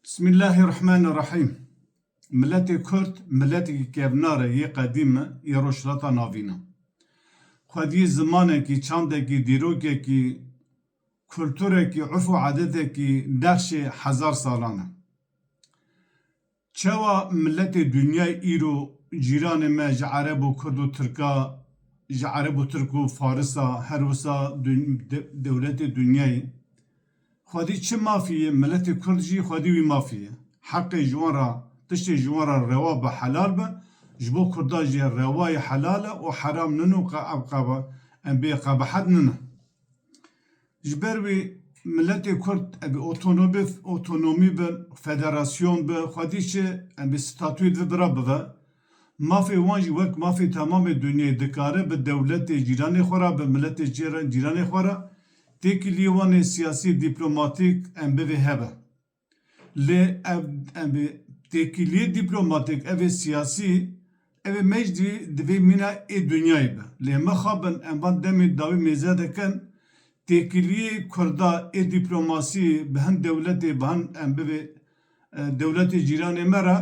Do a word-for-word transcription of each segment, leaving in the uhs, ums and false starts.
Bismillahirrahmanirrahîm. Miletê Kurd, miletekî kevnar e, yê qedîm e, yê Rojhilata Navîn e. Xwediyê zimanekî, çandekî, dîrokekî, kulturekî, urf û adetekî, nexşê hezar salan e. Çawa miletê dinyayê îro cîranê me ji Ereb û Kurd û Tirka, ji Ereb û Tirk û Farisa, her wisa dun-, de-, dewletê dinyayê, xwedî çi mafî ye, miletê Kurd jî xwedî wî mafî ye. Heqê ji wan re, tiştê ji wan re rewa be, helal be, ji bo Kurda jî rewa ye, helal e û heram nîne û qe-, ev qeba-, em bê qebahet nîne. Ji ber wî miletê Kurd, em bê otonomî, otonomî bin, federasyon bi, xwedî çi, em bê statûyê di vê bira bive. Mafê wan jî wek mafê temamê dinyayê dikare bi dewletê cîranê xwe re, bi miletê cîra-, cîranê xwe re têkiliyê wan ê siyasî, dîplomatîk em bivê hebe. Lê ev, em bê têkiliyê dîplomatîk, ev ê siyasî, ev ê mecdî di vê mîna ê dinyayê be. Lê mixabin em van demê dawî mêze dikin, têkiliyê Kurda ê dîplomasî bi hin dewletê, bi hin em bivê e, dewletê cîranê me re,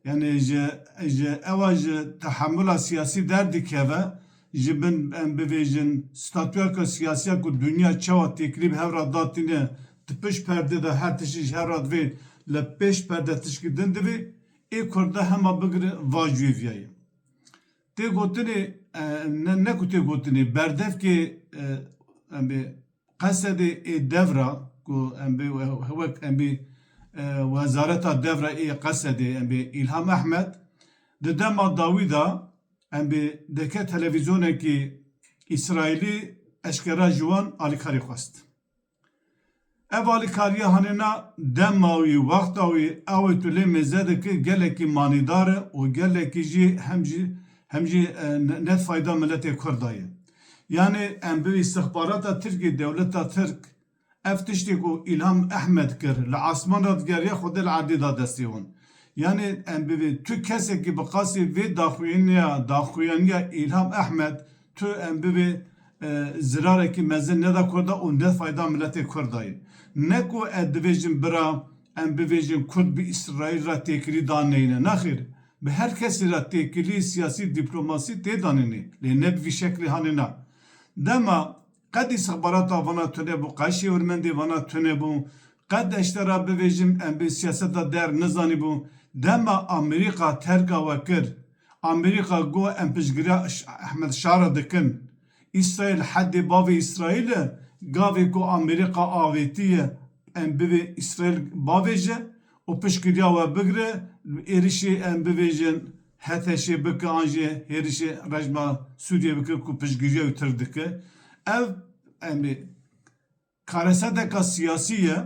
yanî ji, ji ewa ji tehemula siyasî derdikeve, ji bin em bivêjin statuyaka siyasiya ku dinya çawa têkilî bi hev re datîne, di pişt perde de her tiştî ji hev re divê, li pêş perde tişkî din divê, ê Kurda hema bigire va cûyê viya ye. Tê gotinê, e, ne, ne ku tê gotinê, berdevkê, e, em bê Qesedê ê devra, ku em bê we-, wek em bê, e, wezareta devra ê Qesedê, em bê Îlham Ehmed, di dema dawî de em bê deke televîzyonekî Îsraîlî eşkera ji wan alîkarî xwest. Ev alîkariya hanêna dema wî, wexta wî, ew ê tu lê mêze dike, gelekî manîdar e û gelekî jî hem jî, hem jî, e, ne, ne fayda miletê Kurda ye. Yanî em bi îstixbarata Tirkî, dewleta Tirk, ev tiştê ku Îlham Ehmed kir, li asman re digeriya, Xwedê li erdê da destê wan. Yanî em bivê tu kesekî bi qasî vê daxuyaniya, daxuyaniya Îlham Ehmed, tu em bivê, e, zirarekî mezin neda Kurda û ne fayda miletê Kurda ye. Ne ku ez divêjim bira, em bivêjin Kurd bi Îsraîl re têkilî daneyne. Naxêr, bi her kesî re têkilî siyasî, dîplomasî tê danenê. Lê ne bi vî şeklê hanê na. Dema qet îstixbarata vana tune bû, qet şêwirmendê vana tune bû, qet eştera bivêjim em bi siyaseta der nizanîbû. Dema Amerîka terka we kir, Amerîka got em piştgiriya Ş-, Ehmed Şara dikin. Îsraîl hedê bavê Îsraîl e, gavê ku Amerîka avêtiye, em bivê Îsraîl bavêje û piştgiriya we bigire, êrişê em bivêjin HTŞ'ê bike an jî hêrişê rejma Sûriyê bike ku piştgiriya wî Tirk dike. Ev em ê kareseteka siyasî ye,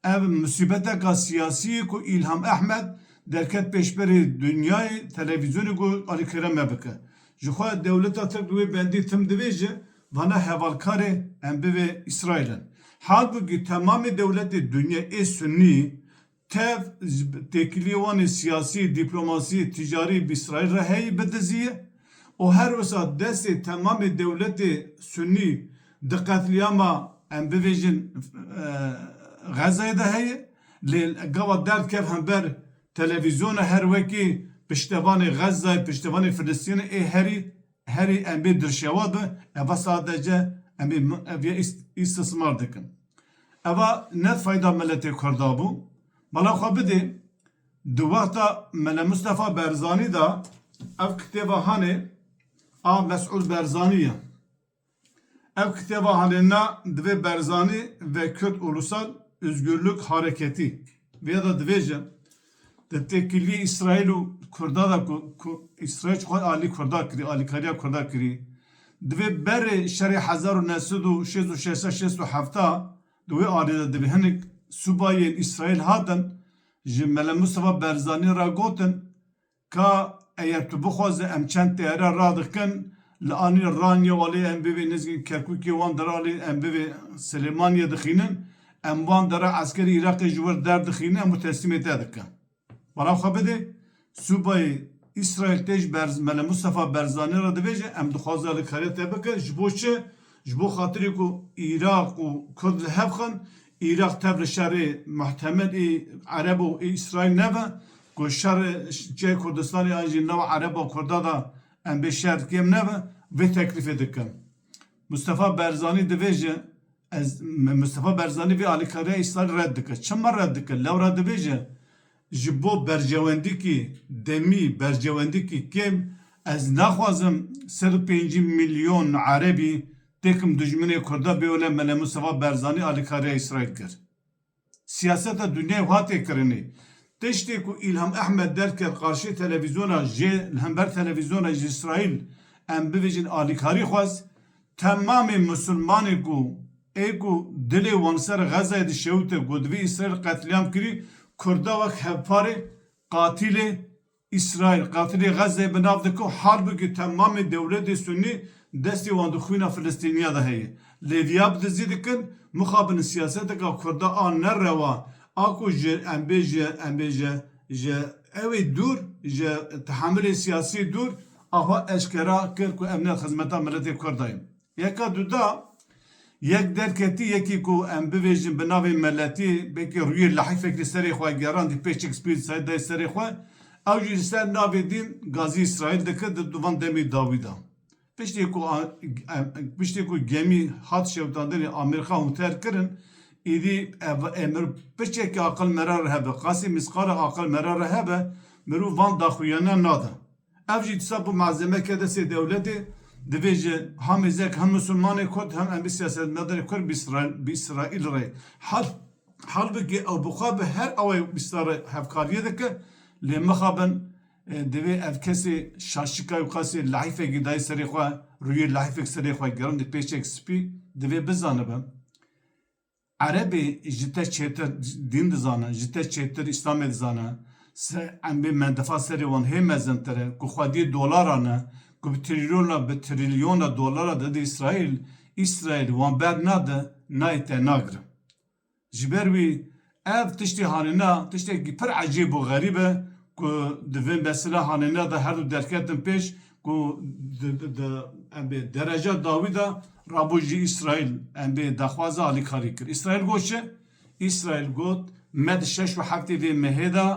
ev musîbeteka siyasî ye ku Îlham Ehmed derket pêşberê dinyayê televîzyonê ku alîkariya me bike. Ji xwe dewleta Tirk di wê bendî tim divêje, vana hevalkarê em bivê Îsraîl in. Halbûkî temamê dewletê dinyayê ê Sunnî tev ji têkiliyê wan ê siyasî, dîplomasî, ticarî bi Îsraîl re heyî, bi dizî ye û her wisa destê temamê dewletê Sunnî di qetlîama, em bivêjin, e, Xezayê de heye. Lê gava derdikev hember televîzyona her wekî piştevanê Xezayê, piştevanê Filistînê ê herî herî em bê dirşewa bi, eva sadece em bê m-, ev ya îst-, îstismar dikin. Eva ne fayda miletê Kurda bû. Bala xwe bidê, di wexta Mele Mustafa Berzanî de ev kitêba hanê a Mesûd Berzanî ye. Ev kitêba hanê na divê Berzanî ve Kürt Ulusal Özgürlük Hareketi. Vêya de divêje, di têkiliyê Îsraîl û Kurda de ku, ku Îsraîl xwe alî Kurda kirî, alîkariya Kurda kirî. Divê berê şerê hezar û neh sed û şêst û şeş, şêst û heft, di wê alî de divê hinek subayên Îsraîl hatin ji Mele Mustafa Berzanî re gotin, ka eger tu bixwaze em çend teyare radikin, li anî Ranya walê em bivê nêzîkî Kerkûkê wan diralî, em bivê Silêmaniyê dixînin, em wan dera eskerê Iraqê ji wir derdixînin, em û teslîmê te dikin. Bala xwe bidê, subayê Îsraîl tê ji Berz-, Mele Mustafa Berzanî re dibêje, em dixwaze alîkariya te bikin, ji bo çi? Ji bo xatirê ku Iraq û Kurd li hev xin, Iraq tevli şerê muhtemel ê Ereb û ê Îsraîl nebe, ku şer çê Kurdistanê an jî nava Ereb û Kurda da em bê şer kêm nebe, vê teklîfê dikim. Mustafa Barzanî dibêje, ez, Mustafa Barzanî vê alîkariya Îsraîl red dike. Çima red dike? Lewra dibêje, ji bo berjewendîkî demî, berjewendîkî kêm, ez naxwazim sed û pêncî milyon Erebî têkim dijminê Kurda bê wele Mele Mustafa Barzanî alîkariya Îsraîl kir. Siyaseta dinyayê wiha tê kirinê. Tiştê ku Îlham Ehmed derket qarşî televîzyona jê, li hember televîzyona ji Îsraîl, em bibêjin alîkarî xwest, temamê misilmanê ku ê ku dilê wan ser Xezayê dişewite ku divê Îsraîl qetlîam kirî, Kurda wek hevparê qatilê Îsraîl, qatilê Xezeyê bi nav dike û halbikî temamê dewletê Sunnî destê wan di xwîna Filistîniya de heye. Lê viya bi dizî dikin, mixabin siyaseteka Kurda a nerewa, a ku ji, em bê ji, em bê ji, ji ew ê dûr, ji tehamilê siyasî dûr, a xwe eşkera kir ku em ne xizmeta miletê Kurda ye. Yeka duda, yek derketî, yekî ku em bivêjin bi navê meletî, belkî rûyê lehîfek li serê xwe gerandî, pêçek spî li ser dayê serê xwe, ew jî li ser navê din gazî Îsraîl dike di, di van demê dawî de. Piştî ku a-, em, piştî ku gemî hat şewitandinê Amerîka hûn terk kirin, îdî ev, emir piçekî aqil mera re hebe, qasî mîsqala aqil mera re hebe, mirov van daxuyana nade. Ev jî dîsa bû malzemeke destê dewletê, divê ji hem êzek hem misilmanê Kurd hem em bi siyasetmedarê Kurd bi Îsraîl, bi Îsraîl re. Hal, halbikî ew bi xwe bi her awayê bi Îsraîl re hevkariyê dike, lê mixabin, e, divê ev kesê şaşika û qasê lehîfekî dayê serê xwe, rûyê lehîfek serê xwe gerandî pêçek spî, divê bizanibe. Erebê ji te çêtir dîn dizane, ji te çêtir Îslamê dizane. Se-, em bê mendefa serê wan hê mezintir e, ku xwediyê dolara ne, ku bi trilyona, bi trilyona dolara dide Îsraîl, Îsraîl wan bernade, nayê te nagire. Ji ber wî ev tiştê hanîna, tiştekî pir ecêb û xerîb e, ku di vê mesela hanêna de her du derketin pêş, ku di, di, di, em bê dereca dawî de rabû jî Îsraîl, em bê daxwaza alîkarî kir. Îsraîl got çi? Îsraîl got, me di şeş û heftê vê mehê de,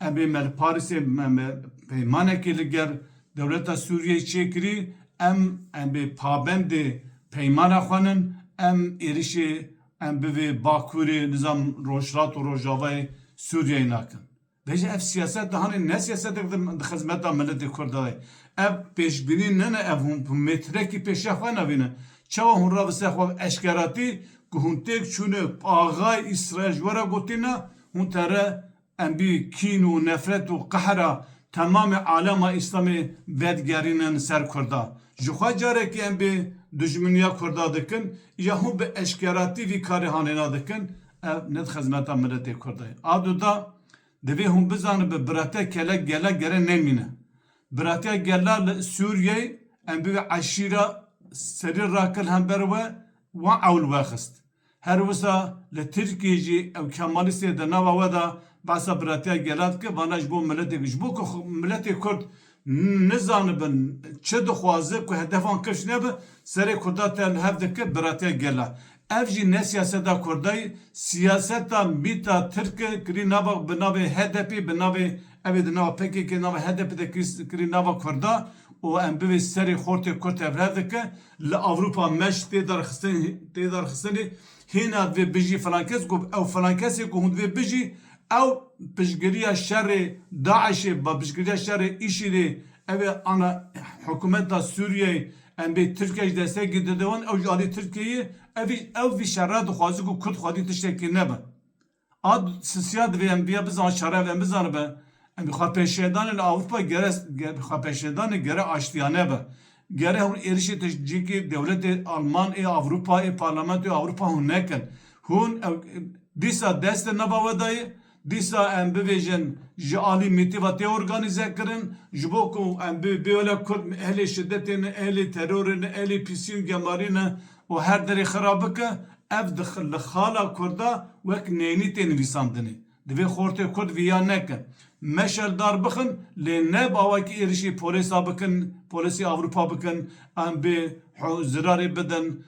em bê me li Parîsê me, me peymanekê li gel dewleta Sûriyeyê çêkirî, em, em bê pabendê peymana xwe nin, em êrişê, em bivê Bakurê, nizam Rojhilat û Rojavayê Sûriyeyê nakin. Bêje ev siyaset de hanê ne siyasetek di, di xizmeta miletê Kurda de. Ev pêşbînî nene, ev hûn bi metrekî pêşiya xwe navîne. Çawa hûn ra bi ser xwe eşkeratî ku hûn têk çûne axayê Îsraîl ji we re gotîne, hûn tere em bî kîn û nefret û qehra temamê alema Îslamê vedigerînin ser Kurda. Ji xwe carekî em bê dijminiya Kurda dikin, ya hûn bi eşkeratî vî karê hanêna dikin, ev ne di xizmeta miletê Kurda ye. A duda, Divê hûn bizanibe biratiya kele gela gere nemîne. Biratiya gela li Sûriyeyê em bivê eşîra serî rakir hember we wan ewl wexist. Her wisa li Tirkiyê jî ew Kemalîstê di nava we de behsa biratiya gela dike, vana ji bo miletê, ji bo ku xwe, miletê Kurd nizanibin çi dixwaze ku hedefan kifş nebe, serê Kurda te li hev dike biratiya gela. Ev jî ne siyaseta Kurdayî, siyaseta mîta Tirk e, kirî nava bi navê H D P, bi navê, ev ê di nava P K K, nava H D P de kirî, kirî nava Kurda û em bivê serê xortê Kurd tevrev dike, li Ewropa meş tê derxistin-, tê derxistinê, hêna divê bijî filan kes, ku ew filan kesê ku hûn divê bijî, ew piştgiriya şerê DAIŞê, ba piştgiriya şerê îşîdê, ev ê ana hikûmeta Sûriyeyê, em bê Tirkiye ji destekî dide wan, ew ji alî Tirkiyeyê, ev, ew vî şerra dixwaze ku Kurd xwedî tiştekî nebe. A sisiya divê em viya bizan, şerra em bizanibe. Em bi xwe pêşêdanê li Ewropa gere, ge-, bi xwe pêşêdanê gere aştiyane be. Gere hûn êrişê tiştcîkî dewletê Alman ê Ewropa, ê Parlamentoya Ewropa hûn nekin. Hûn ew, dîsa dest di nava we de ye, dîsa em bivêjin ji alî mîtî ve tê organîze kirin, ji bo ku em bi, bi wele Kurd ehlê şidetê ne, ehlê terorê ne, ehlê pîsî û gemarî ne û her derê xira bike, ev di x-, li xala Kurda wek neyînî tê nivîsandinê. Divê xortê Kurd viya nekin. Meşeldar bixin, lê ne bi awakî êrişî polêsa bikin, polêsî Ewropa bikin, em bê ho-, zirarê bidin,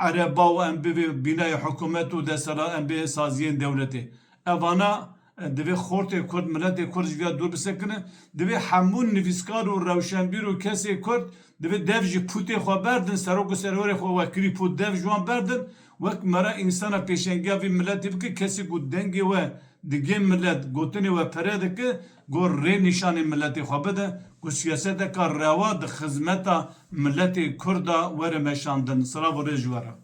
ereba û em bivê bînayê hikûmet û desthilat em bê saziyên dewletê. Evana, e, divê xortê Kurd, miletê Kurd ji viya dûr bisekine. Divê hemû nivîskar û rewşenbîr û kesê Kurd divê dev ji pûtê xwe berdin, serok û serwerê xwe wekirî pût dev ji wan berdin. Wek mera însana pêşengiya vî miletî bike, kesî ku dengê we digê milet, gotinê we pere dike, go rê nîşanê miletê xwe bide, ku siyaseteka rewa di xizmeta miletê Kurda were meşandin. Silav û rêz ji we re.